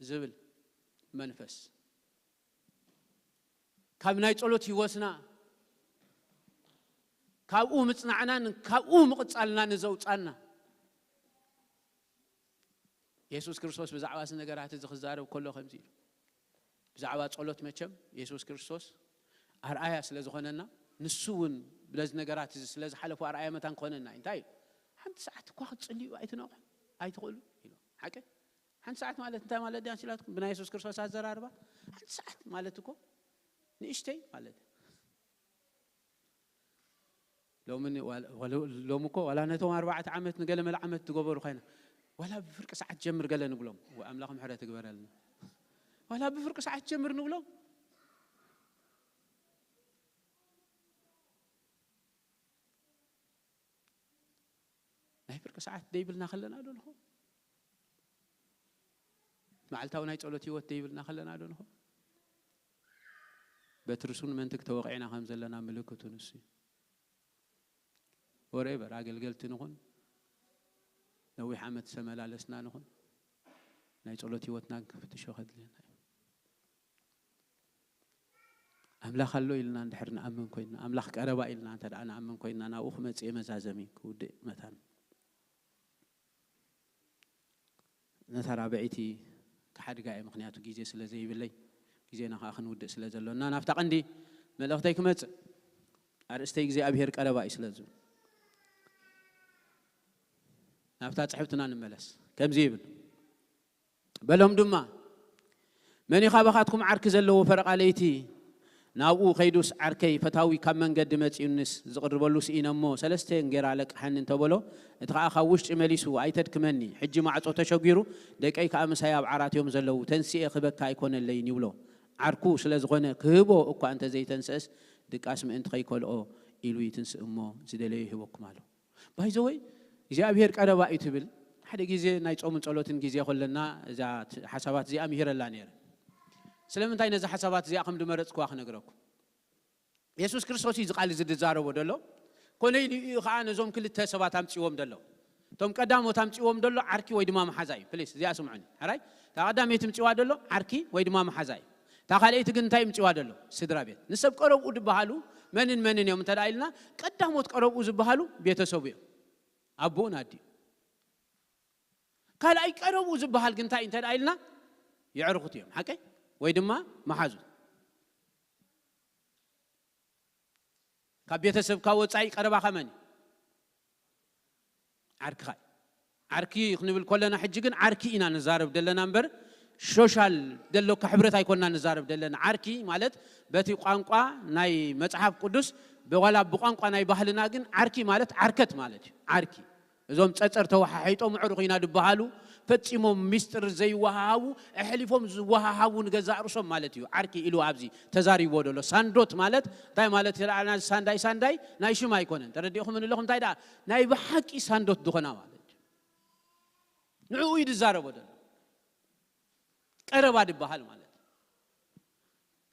ዝብል መንፈስ ካብ ናይ ጸሎት ህይወትና፣ ካብኡ ምጽናዕናን ካብኡ ምቕጻልና ንዘውጻና። የሱስ ክርስቶስ ብዛዕባ እዚ ነገራት እዚ ክዛረብ ከሎ ከምዚ ኢሉ፣ ብዛዕባ ጸሎት መቸም የሱስ ክርስቶስ ኣርኣያ ስለ ዝኾነና፣ ንሱ እውን ነዚ ነገራት እዚ ስለ ዝሓለፎ ኣርኣያ መታን ክኾነና እዩ። እንታይ ኢሉ? ሓንቲ ሰዓት እኳ ክትጽልዩ ኣይትነቕሑ፣ ኣይትኽእሉ ኢሉ። ሓቂ? ሓንቲ ሰዓት ማለት እንታይ ማለት ድያ? ሲላትኩም ብናይ የሱስ ክርስቶስ ኣዘራርባ፣ ሓንቲ ሰዓት ማለት እኮ ንእሽተይ ማለት እዩ። ሎሚ ን-፣ ዋላ-፣ ዋላ-፣ ሎሚ እኮ ዋላ ነቶም ኣርባዕተ ዓመት ንገለ መለ ዓመት ዝገበሩ ኮይና፣ ዋላ ብፍርቂ ሰዓት ጀምር ገለ ንብሎም። ወኣምላኽ ምሕረት ይግበረልና። ዋላ ብፍርቂ ሰዓት ጀምር ንብሎም። ናይ ፍርቂ ሰዓት ደይብልና ከለና ዶ ንኸውን? መዓልታዊ ናይ ጸሎት ህይወት ደይብልና ከለና ዶ ንኸውን? በቲ ርሱን መንትግ ተወቒዕና ከም ዘለና ምልክቱ ንሱ እዩ። ወሬቨር፣ ኣገልገልቲ ንኹን፣ ነዊሕ ዓመት ዝተመላለስና ንኹን፣ ናይ ጸሎት ህይወትና ክፍትሾ ከድልየና እዩ። ኣምላኽ ኣሎ ኢልና እንድሕር ንኣምን ኮይንና፣ ኣምላኽ ቀረባ ኢልና እንተ ደኣ ንኣምን ኮይንና፣ ናብኡ ክመጽእ እየ መዛዘሚ ክውድእ መታን። ነታ ራብዐይቲ ክሓድጋ እየ፣ ምኽንያቱ ግዜ ስለ ዘይብለይ፣ ግዜና ከኣ ክንውድእ ስለ ዘሎና፣ ናብታ ቀንዲ መልእኽተይ ክመጽእ፣ ኣርእስተይ እግዚኣብሔር ቀረባ እዩ ስለ ዝብል፣ ናብታ ጽሕፍትና ንመለስ። ከምዚ ይብል፣ በሎም ድማ፣ መን እዩ ካባኻትኩም ዓርኪ ዘለዎ ፈረቓ ለይቲ ናብኡ ከይዱስ፣ ዓርከይ ፈታዊ ካብ መንገዲ መጺኡንስ ዝቕርበሉ ስኢነ እሞ ሰለስተ እንጌራ ለቅሓኒ እንተበሎ፣ እቲ ኸኣ ካብ ውሽጢ መሊሱ፣ ኣይተድክመኒ፣ ሕጂ ማዕጾ ተሸጒሩ፣ ደቀይ ከኣ ምሳይ ኣብ ዓራት እዮም ዘለዉ፣ ተንሲኤ ክህበካ ኣይኮነለይን ይብሎ። ዓርኩ ስለ ዝኾነ ክህቦ እኳ እንተ ዘይተንስአስ፣ ድቃስ ምእንቲ ኸይከልኦ ኢሉ ይትንስእ እሞ ዝደለዮ ይህበኩም ኣሎ። ባይዘወይ እግዚኣብሔር ቀረባ እዩ ትብል። ሓደ ግዜ ናይ ጾምን ጸሎትን ግዜ ከለና እዛ ት-፣ ሓሳባት እዚኣ ምሂረላ ነይረ። ስለምንታይ ነዚ ሓሳባት እዚኣ ከም ድመረጽኩዋ ክነግረኩም። የሱስ ክርስቶስ እዩ እዚ ቃል እዚ ዝዛረቦ ደሎ። ኮነ ኢሉ እዩ ኸዓ ነዞም ክልተ ሰባት ኣምጺዎም ደሎ። እቶም ቀዳሞት ኣምጺዎም ደሎ ዓርኪ ወይ ድማ መሓዛ እዩ። ፕሊስ፣ እዚኣ ስምዑኒ። ሕራይ? እታ ቀዳመይቲ ምጺዋ ደሎ ዓርኪ ወይ ድማ መሓዛ እዩ። እታ ካልኣይቲ ግን እንታይ ምፅዋ ደሎ? ስድራ ቤት። ንሰብ ቀረብኡ ዝበሃሉ መንን መንን እዮም እንተ ኢልና፣ ቀዳሞት ቀረብኡ ዝበሃሉ ቤተሰቡ እዮም። ኣቦኡን ኣዲኡ። ካልኣይ ቀረብኡ ዝበሃል ግን እንታይ እንተ ኢልና፣ የዕርኹት እዮም። ሓቀይ? ወይ ድማ መሓዙት። ካብ ቤተሰብካ ወጻኢ ቀረባኻ መን እዩ? ዓርክኻ እዩ። ዓርኪ ክንብል ከለና ሕጂ ግን ዓርኪ ኢና ንዛረብ ደለና እምበር፣ ሶሻል ደሎካ ሕብረት ኣይኮና ንዛረብ ደለና። ዓርኪ ማለት በቲ ቋንቋ ናይ መጽሓፍ ቅዱስ፣ ብዋላ ብቋንቋ ናይ ባህልና ግን ዓርኪ ማለት ዓርከት ማለት እዩ። ዓርኪ። እዞም ጸጸር ተወሓሒጦም ኣዕሩኽ ኢና ዝበሃሉ፣ ፈጺሞም ሚስጥር ዘይወሃሃቡ፣ ኣሕሊፎም ዝወሃሃቡ ንገዛእ ርእሶም ማለት እዩ። ዓርኪ ኢሉ ኣብዚ ተዛሪቦ ደሎ። ሳንዶት ማለት እንታይ ማለት ይረኣና? ሳንዳይ ሳንዳይ ናይ ሽም ኣይኮነን። ተረዲእኹም ኣለኹም? እንታይ ደኣ ናይ ብሓቂ ሳንዶት ዝኾና ማለት እዩ። ንዕኡ እዩ ዝዛረቦ ደሎ። ቀረባ ዝበሃል ማለት እዩ።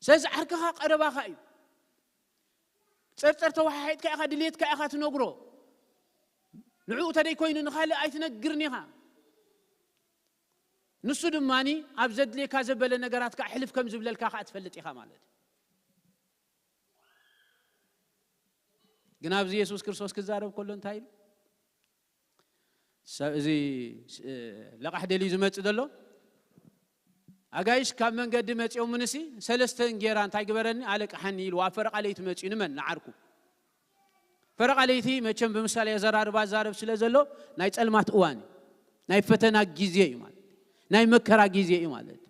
ስለዚ ዓርክኻ ቀረባኻ እዩ። ጸርጸር ተወሓሒጥካ ኢኻ፣ ድሌትካ ኢኻ ትነግሮ። ንዕኡ ተደይ ኮይኑ ንኻልእ ኣይትነግርን ኢኻ። ንሱ ድማኒ ኣብ ዘድልየካ ዘበለ ነገራት ከዓ ሕልፍ ከም ዝብለልካ ከዓ ትፈልጥ ኢኻ ማለት እዩ። ግን ኣብዚ የሱስ ክርስቶስ ክዛረብ ከሎ እንታይ ኢሉ? ሰብ እዚ፣ እ፣ ለቓሕ ደልዩ ዝመጽእ ዘሎ፣ ኣጋይሽ ካብ መንገዲ መጺኦምንሲ ሰለስተ እንጌራ እንታይ ግበረኒ ኣለቅሓኒ ኢሉ ኣብ ፈረቓ ለይቲ መጺኡ ንመን? ንዓርኩ። ፈረቓ ለይቲ መቸም ብምሳሌ ኣዘራርባ ዛረብ ስለ ዘሎ ናይ ጸልማት እዋን እዩ። ናይ ፈተና ግዜ እዩ ማለት። ናይ መከራ ግዜ እዩ ማለት።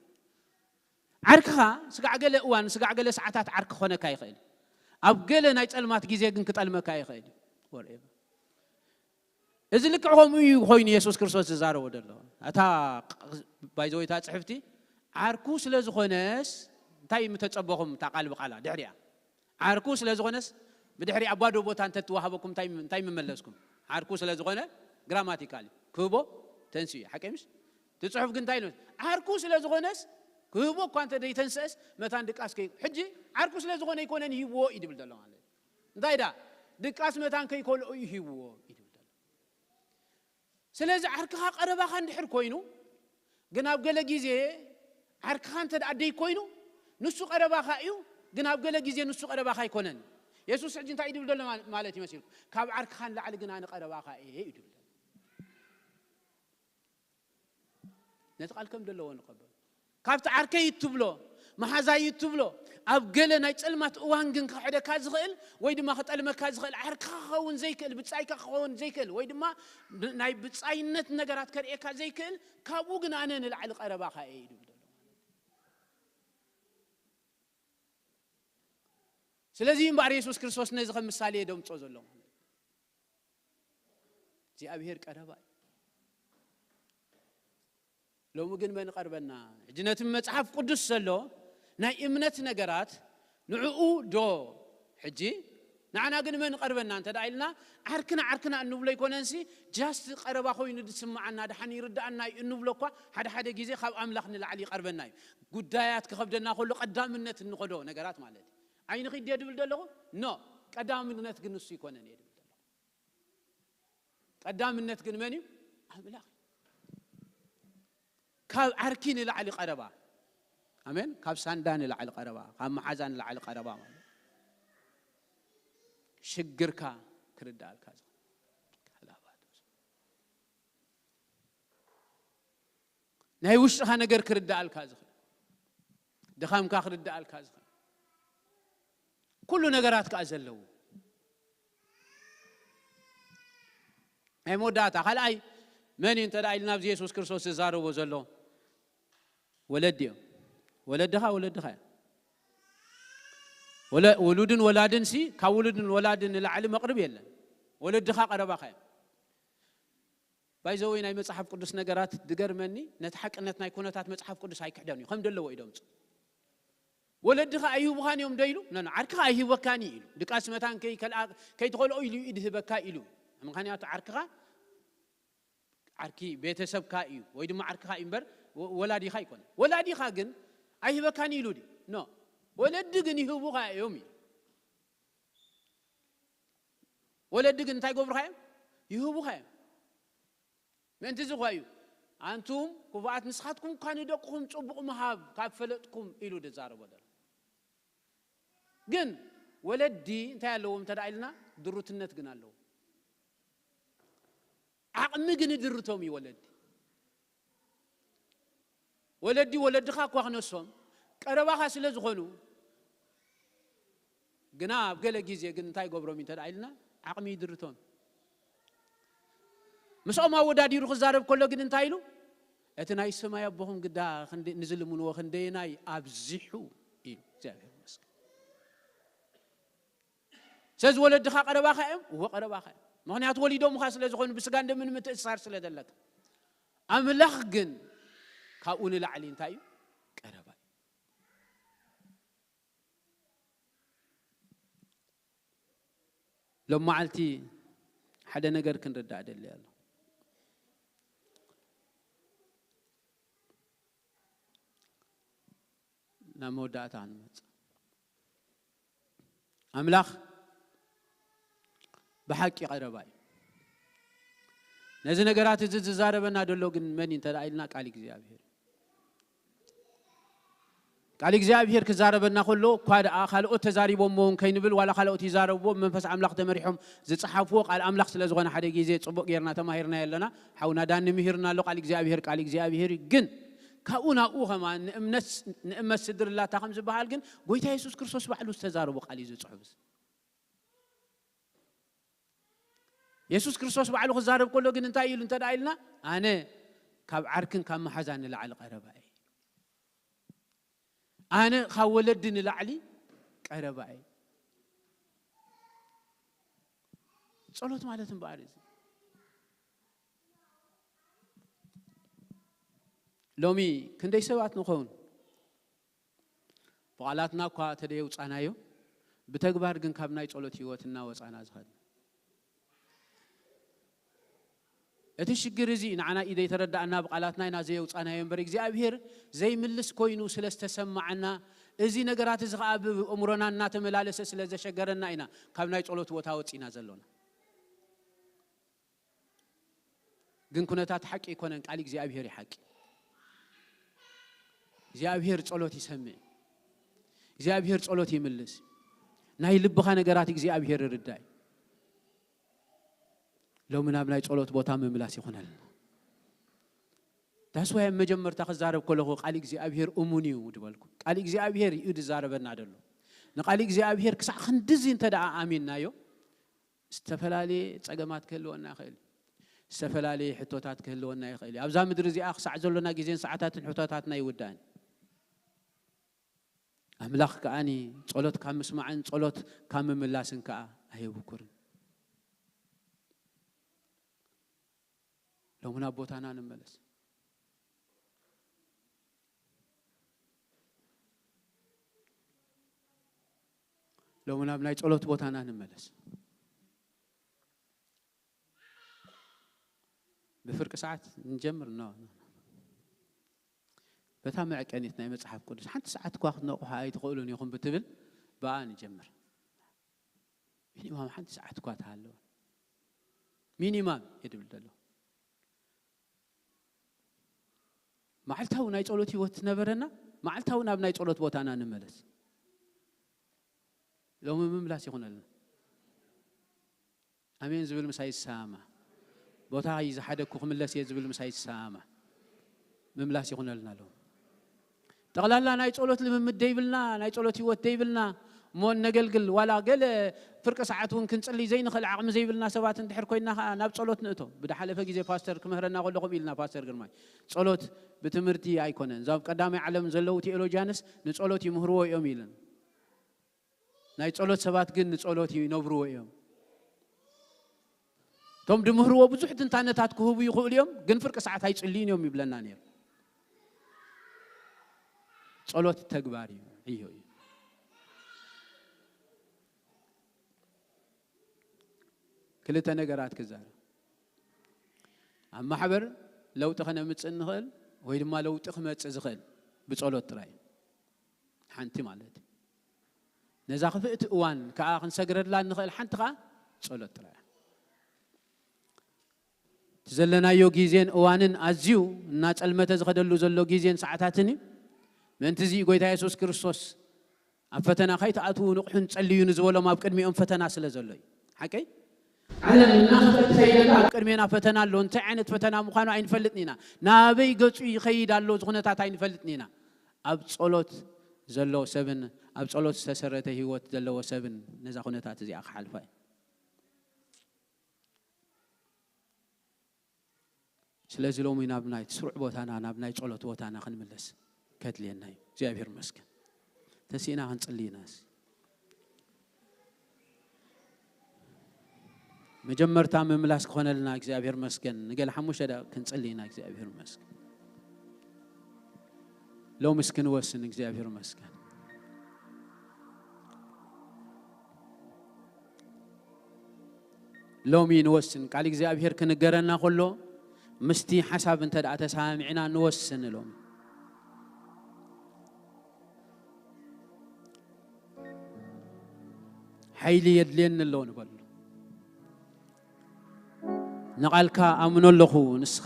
ዓርክኻ ስጋዕ ገለ እዋን፣ ስጋዕ ገለ ሰዓታት ዓርኪ ክኾነካ ይኽእል። ኣብ ገለ ናይ ጸልማት ግዜ ግን ክጠልመካ ይኽእል እዩ። Whatever። እዚ ልክዕ ከምኡ እዩ ኮይኑ የሱስ ክርስቶስ ዝዛረቦ ዘሎ። እታ ባይዘወይታ ጽሕፍቲ ዓርኩ ስለ ዝኾነስ እንታይ ምተጸበኹም? እታ ቃል ብቓላ ድሕሪኣ ዓርኩ ስለ ዝኾነስ ብድሕሪ ኣብ ባዶ ቦታ እንተትወሃበኩም እንታይ እንታይ ምመለስኩም? ዓርኩ ስለ ዝኾነ ግራማቲካሊ ክህቦ ተንስኡ እዩ። ሓቀይ ምሽ? እቲ ጽሑፍ ግን እንታይ ኢሉ? ዓርኩ ስለ ዝኾነስ ክህቦ እኳ እንተ ዘይተንስአስ መታን ድቃስ ከይ-፣ ሕጂ ዓርኩ ስለ ዝኾነ ኣይኮነን ይህብዎ እዩ ድብል ዘሎ ማለት እዩ። እንታይ ዳ? ድቃስ መታን ከይከልኦ እዩ ይህብዎ እዩ ድብል ዘሎ። ስለዚ ዓርክኻ ቀረባኻ እንድሕር ኮይኑ፣ ግን ኣብ ገለ ግዜ ዓርክኻ እንተ ደኣ ደይ ኮይኑ፣ ንሱ ቀረባኻ እዩ፣ ግን ኣብ ገለ ግዜ ንሱ ቀረባኻ ኣይኮነን። የሱስ ሕጂ እንታይ እዩ ድብል ዘሎ ማለ-፣ ማለት ይመሲልኩም? ካብ ዓርክኻ ንላዕሊ ግን ኣነ ቀረባኻ እየ እዩ ድብል ዘሎ። ነቲ ቃል ከም ዘለዎ ንቐበል። ካብቲ ዓርከይ እትብሎ፣ መሓዛይ እትብሎ፣ ኣብ ገለ ናይ ጸልማት እዋን ግን ክኽሕደካ ዝኽእል ወይ ድማ ክጠልመካ ዝኽእል ዓርክኻ ክኸውን ዘይክእል፣ ብጻይካ ክኸውን ዘይክእል ወይ ድማ ብ-፣ ናይ ብጻይነት ነገራት ከርእየካ ዘይክእል፣ ካብኡ ግን ኣነ ንላዕሊ ቀረባኻ እየ እዩ ድብል ዘሎ ማለት እዩ። ስለዚ እምበኣር የሱስ ክርስቶስ ነዚ ከም ምሳሌ ደምጾ ዘሎ ማለት እዩ። እግዚኣብሔር ቀረባ እዩ። ሎሚ ግን መን ቀርበና? ሕጂ ነቲ መጽሓፍ ቅዱስ ዘሎ ናይ እምነት ነገራት ንዕኡ ዶ? ሕጂ ንዓና ግን መን ቀርበና እንተ ደኣ ኢልና፣ ዓርክና ዓርክና እንብሎ ኣይኮነንሲ፣ ጃስት ቀረባ ኮይኑ ዝስምዓና፣ ደሓን ይርድኣና እዩ እንብሎ እኳ፣ ሓደ ሓደ ግዜ ካብ ኣምላኽ ንላዕሊ ይቐርበና እዩ። ጉዳያት ክኸብደና ከሎ ቀዳምነት እንኸዶ ነገራት ማለት እዩ። ኣይንኺድ ድየ ድብል ዘለኹ? ኖ፣ ቀዳምነት ግን ንሱ ይኮነን እየ ድብል ዘለኹ። ቀዳምነት ግን መን እዩ? ኣምላኽ እዩ። ካብ ዓርኪ ንላዕሊ ቀረባ። ኣሜን። ካብ ሳንዳ ንላዕሊ ቀረባ፣ ካብ መሓዛ ንላዕሊ ቀረባ ማለት ሽግርካ ክርዳኣልካ ዝኽእል። ናይ ውሽጥኻ ነገር ክርዳኣልካ ዝኽእል። ድኻምካ ክርዳኣልካ ዝኽእል። ኩሉ ነገራት ከኣ ዘለዎ። ናይ መወዳእታ ካልኣይ መን እዩ እንተ ደኣ ኢልና ኣብዚ የሱስ ክርስቶስ ዝዛረቦ ዘሎ ወለዲ እዮም። ወለድኻ ወለድኻ እዮም። ወለ-፣ ውሉድን ወላድን ሲ ካብ ውሉድን ወላድን ንላዕሊ መቕርብ የለን። ወለድኻ ቀረባኻ እዮም። ባይዘወይ ናይ መጽሓፍ ቅዱስ ነገራት ድገርመኒ፣ ነቲ ሓቅነት ናይ ኩነታት መጽሓፍ ቅዱስ ኣይክሕደን እዩ። ከም ደለዎ እዩ ደምጽ። ወለድኻ ኣይህቡኻን እዮም ዶ ኢሉ? ኖ፣ ኖ፣ ዓርክኻ ኣይህበካን እዩ ኢሉ። ድቃስ መታን ከይከልኣ-፣ ከይትኸልኦ ኢሉ እዩ ድህበካ ኢሉ። ምኽንያቱ ዓርክኻ፣ ዓርኪ ቤተሰብካ እዩ፣ ወይ ድማ ዓርክኻ እዩ እምበር ወ-፣ ወላዲኻ ኣይኮነን። ወላዲኻ ግን ኣይህበካን ኢሉ ድዩ? ኖ። ወለዲ ግን ይህቡኻ እዮም እዩ። ወለዲ ግን እንታይ ገብሩኻ እዮም? ይህቡኻ እዮም። ምእንቲ እዚ እኳ እዩ ኣንቱም ክፉኣት፣ ንስኻትኩም እኳ ንደቅኹም ጽቡቕ ምሃብ ካብ ፈለጥኩም ኢሉ ዝዛረቦ ዘሎ። ግን ወለዲ እንታይ ኣለዎም እንተ ደኣ ኢልና፣ ድሩትነት ግን ኣለዎም። ዓቕሚ ግን ይድርቶም እዩ ወለዲ። ወለዲ ወለድኻ እኳ ክነሶም ቀረባኻ ስለ ዝኾኑ፣ ግና ኣብ ገለ ግዜ ግን እንታይ ይገብሮም እዩ እንተ ደኣ ኢልና፣ ዓቕሚ ይድርቶም። ምስኦም ኣወዳዲሩ ክዛረብ ከሎ ግን እንታይ ኢሉ? እቲ ናይ ሰማይ ኣቦኹም ግዳ ክንደ-፣ ንዝልምንዎ ክንደየናይ ኣብዚሑ ኢሉ። እግዚኣብሔር ይመስገን። ስለዚ ወለድኻ ቀረባኻ እዮም፣ እወ ቀረባኻ እዮም። ምኽንያቱ ወሊዶምኻ ስለ ዝኾኑ ብስጋ እንደምን ምትእስሳር ስለ ዘለካ። ኣምላኽ ግን ካብኡ ንላዕሊ እንታይ እዩ? ቀረባ እዩ። ሎም መዓልቲ ሓደ ነገር ክንርዳእ ደሊ ኣሎ። ናብ መወዳእታ ክንመጽእ። ኣምላኽ ብሓቂ ቀረባ እዩ። ነዚ ነገራት እዚ ዝዛረበና ደሎ ግን መን እዩ እንተ ደኣ ኢልና፣ ቃል እግዚኣብሔር። ቃል እግዚኣብሔር ክዛረበና ከሎ እኳ ደኣ ካልኦት ተዛሪቦሞ እውን ከይንብል፣ ዋላ ካልኦት ይዛረብዎ፣ ብመንፈስ ኣምላኽ ተመሪሖም ዝጸሓፍዎ ቃል ኣምላኽ ስለ ዝኾነ ሓደ ግዜ ጽቡቕ ጌርና ተማሂርናዮ ኣለና። ሓውና ዳኒ ምሂርና ኣሎ። ቃል እግዚኣብሔር ቃል እግዚኣብሔር እዩ። ግን ካብኡ ናብኡ ኸማን ንእምነት፣ ንእመት ስድርላታ ከም ዝበሃል ግን ጎይታ የሱስ ክርስቶስ ባዕሉ ዝተዛረቦ ቃል እዩ ዝጽሑፍ። የሱስ ክርስቶስ ባዕሉ ክዛረብ ከሎ ግን እንታይ ኢሉ እንተ ደኣ ኢልና፣ ኣነ ካብ ዓርክን ካብ መሓዛን ንላዕሊ ቀረባ እየ። ኣነ ካብ ወለዲ ንላዕሊ ቀረባ እየ። ጸሎት ማለት እምበኣር እዚ። ሎሚ ክንደይ ሰባት ንኸውን? ብቓላትና እኳ ተደየውጻናዮ፣ ብተግባር ግን ካብ ናይ ጸሎት ህይወት እናወጻና ዝኸድና። እቲ ሽግር እዚ ንዓና እዩ ዘይተረዳእና፣ ብቓላትና ኢና ዘየውጻናዮ እምበር፣ እግዚኣብሔር ዘይምልስ ኮይኑ ስለ ዝተሰማዓና፣ እዚ ነገራት እዚ ኸኣ ብእምሮና እናተመላለሰ ስለ ዘሸገረና ኢና ካብ ናይ ጸሎት ቦታ ወጺና ዘሎና። ግን ኩነታት ሓቂ ኣይኮነን፣ ቃል እግዚኣብሔር እዩ ሓቂ። እግዚኣብሔር ጸሎት ይሰምዕ። እግዚኣብሔር ጸሎት ይምልስ። ናይ ልብኻ ነገራት እግዚኣብሔር ይርዳእ። ሎሚ ናብ ናይ ጸሎት ቦታ ምምላስ ይኹነልና። That's why ኣብ መጀመርታ ክዛረብ ከለኹ ቃል እግዚኣብሔር እሙን እዩ ዝበልኩ። ቃል እግዚኣብሔር እዩ ዝዛረበና ደሎ። ንቃል እግዚኣብሔር ክሳዕ ክንድዚ እንተ ደኣ ኣሚንናዮ፣ ዝተፈላለየ ጸገማት ክህልወና ይኽእል እዩ። ዝተፈላለየ ሕቶታት ክህልወና ይኽእል እዩ። ኣብዛ ምድሪ እዚኣ ክሳዕ ዘሎና ግዜን ሰዓታትን ሕቶታትና ይውዳእን። ኣምላኽ ከኣኒ ጸሎት ካብ ምስማዕን ጸሎት ካብ ምምላስን ከኣ ኣየብኩርን። ሎሚ ናብ ቦታና ንመለስ። ሎሚ ናብ ናይ ጸሎት ቦታና ንመለስ። ብፍርቂ ሰዓት ንጀምር። ኖ፣ ኖ፣ ኖ። በታ መዕቀኒት ናይ መጽሓፍ ቅዱስ ሓንቲ ሰዓት እኳ ክትነቕሑ ኣይትኽእሉን ኢኹም ብትብል ብኣ ንጀምር። ሚኒማም ሓንቲ ሰዓት እኳ ትሃለወ። ሚኒማም እየ ድብል ዘለኹ። መዓልታዊ ናይ ጸሎት ህይወት ነበረና፣ መዓልታዊ ናብ ናይ ጸሎት ቦታና ንመለስ። ሎሚ ምምላስ ይኹነልና። ኣሜን ዝብል ምሳይ ይሰማማዕ። ቦታ እዩ ዝሓደግኩ ክምለስ እየ ዝብል ምሳይ ይሰማማዕ። ምምላስ ይኹነልና ሎሚ። ጠቕላላ ናይ ጸሎት ልምምድ ደይብልና፣ ናይ ጸሎት ህይወት ደይብልና እሞ እነገልግል፣ ዋላ ገለ ፍርቂ ሰዓት እውን ክንጽሊ ዘይንኽእል ዓቕሚ ዘይብልና ሰባት እንድሕር ኮይንና ኸኣ ናብ ጸሎት ንእቶ። ብዝሓለፈ ግዜ ፓስተር ክምህረና ከሎ ከምኡ ኢልና ፓስተር ግርማይ፣ ጸሎት ብትምህርቲ ኣይኮነን። እዞም ቀዳማይ ዓለም ዘለዉ ቴዎሎጂያንስ ንጸሎት ይምህርዎ እዮም ኢልን። ናይ ጸሎት ሰባት ግን ንጸሎት ይነብርዎ እዮም። እቶም ድምህርዎ ብዙሕ ትንታነታት ክህቡ ይኽእሉ እዮም፣ ግን ፍርቂ ሰዓት ኣይጽልዩን እዮም ይብለና ነይሩ። ጸሎት ተግባር እዩ፣ ዕዮ እዩ። ክልተ ነገራት ክዛረብ። ኣብ ማሕበር ለውጢ ከነምጽእ እንኽእል ወይ ድማ ለውጢ ክመጽእ ዝኽእል ብጸሎት ጥራይ እዩ። ሓንቲ ማለት እዩ። ነዛ ክፍእቲ እዋን ከኣ ክንሰግረላ እንኽእል ሓንቲ ከኣ ጸሎት ጥራይ እያ። እቲ ዘለናዮ ግዜን እዋንን ኣዝዩ እናጸልመተ ዝኸደሉ ዘሎ ግዜን ሰዓታትን እዩ። ምእንቲ እዚ እዩ ጎይታ የሱስ ክርስቶስ ኣብ ፈተና ከይትኣትዉ ንቕሑን ጸልዩ ንዝበሎም ኣብ ቅድሚኦም ፈተና ስለ ዘሎ እዩ። ሓቀይ? ዓለም እናኸፈት ትኸይደላ ኣብ ቅድሜና ፈተና ኣሎ። እንታይ ዓይነት ፈተና ምዃኑ ኣይንፈልጥን ኢና። ናበይ ገጹ ይኸይድ ኣሎ እዚ ኩነታት ኣይንፈልጥን ኢና። ኣብ ጸሎት ዘሎ ሰብን ኣብ ጸሎት ዝተሰረተ ህይወት ዘለዎ ሰብን ነዛ ኩነታት እዚኣ ክሓልፋ እዩ። ስለዚ ሎሚ ናብ ናይ ስሩዕ ቦታና ናብ ናይ ጸሎት ቦታና ክንምለስ ከድልየና እዩ። እግዚኣብሔር መስገን ተሲእና ክንጽሊ ኢና። መጀመርታ ምምላስ ክኾነልና እግዚኣብሔር መስገን። ንገለ ሓሙሽተ ደቂቕ ክንጽሊ ኢና። እግዚኣብሔር መስገን። ሎምስ ክንወስን እግዚኣብሔር መስገን። ሎሚ ንወስን። ቃል እግዚኣብሔር ክንገረና ከሎ ምስቲ ሓሳብ እንተ ደኣ ተሰማሚዕና ንወስን። ሎሚ ሓይሊ የድልየኒ ኣሎ ንበሎ። ንቓልካ ኣምኖ ኣለኹ፣ ንስኻ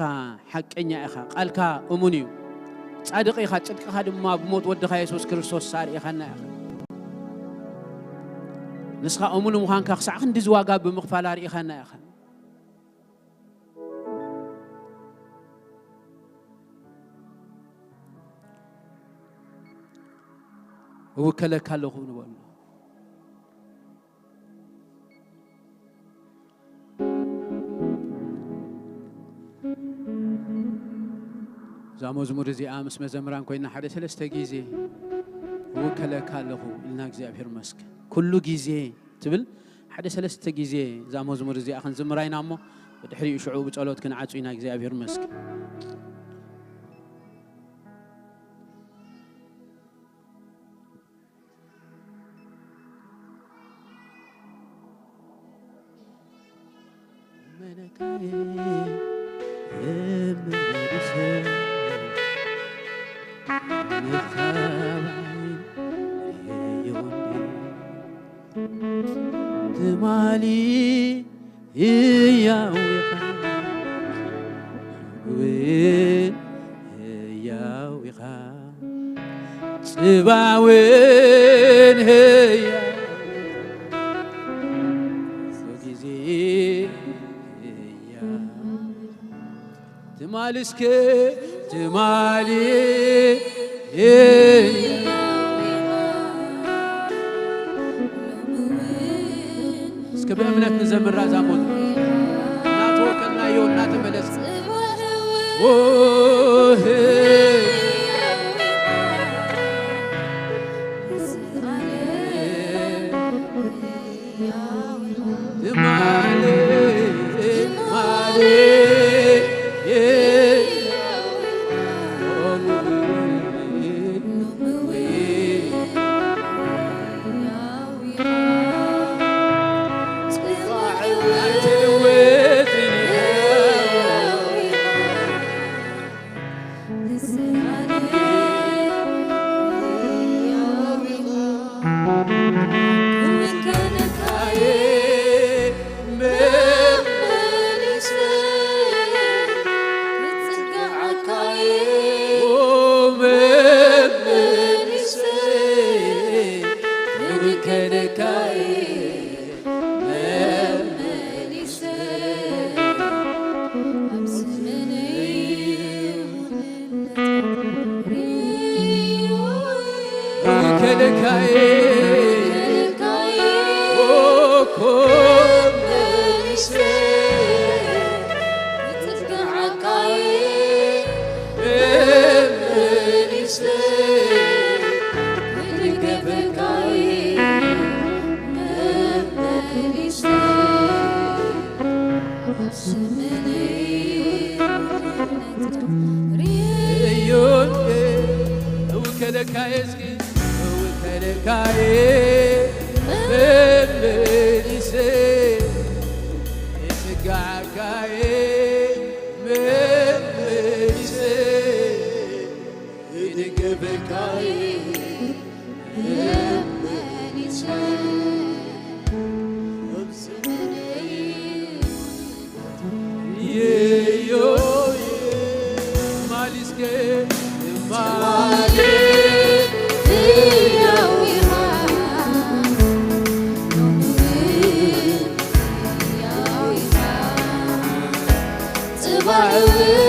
ሓቀኛ ኢኻ፣ ቃልካ እሙን እዩ። ጻድቕ ኢኻ፣ ጽድቅኻ ድማ ብሞት ወድኻ የሱስ ክርስቶስ ኣርኢኻና ኢኻ። ንስኻ እሙን ምዃንካ ክሳዕ ክንድዚ ዋጋ ብምኽፋል ኣርኢኻና ኢኻ። እውከለካ ኣለኹ ንበሎ። እዛ መዝሙር እዚኣ ምስ መዘምራን ኮይና ሓደ ሰለስተ ግዜ እውከለካ ኣለኹ ኢልና እግዚኣብሔር መስገን። ኩሉ ግዜ ትብል ሓደ ሰለስተ ግዜ እዛ መዝሙር እዚኣ ክንዝምራ ኢና እሞ ብድሕሪኡ ሽዑ ብጸሎት ክንዓጹ ኢና። እግዚኣብሔር መስገን። ትማሊ ህያው ኢኻ፣ እውን ህያው ኢኻ፣ ጽባውን ህያው ኢኻ፣ ኩሉ ግዜ ህያው ኢኻ። ትማሊ እስከ ትማሊ እስከ ብእምነት ንዘምራ እዛ መዝሙር። እናተወከልናዮ እናተመለስ። ኦህ። ትማሊ ትማሊ ከለካዬ ኦኮ መሊሰ ከለካዬ እስኪ ከለካዬ መመሊሰ የስጋዓካዬ መመሊሰ ይድገፈካዬ መመሊሰ ኣብ ዘመነይ ትማሊ ሕያው ኢኻ፣ ሎሚ እውን ሕያው ኢኻ፣ ጽባሕ እውን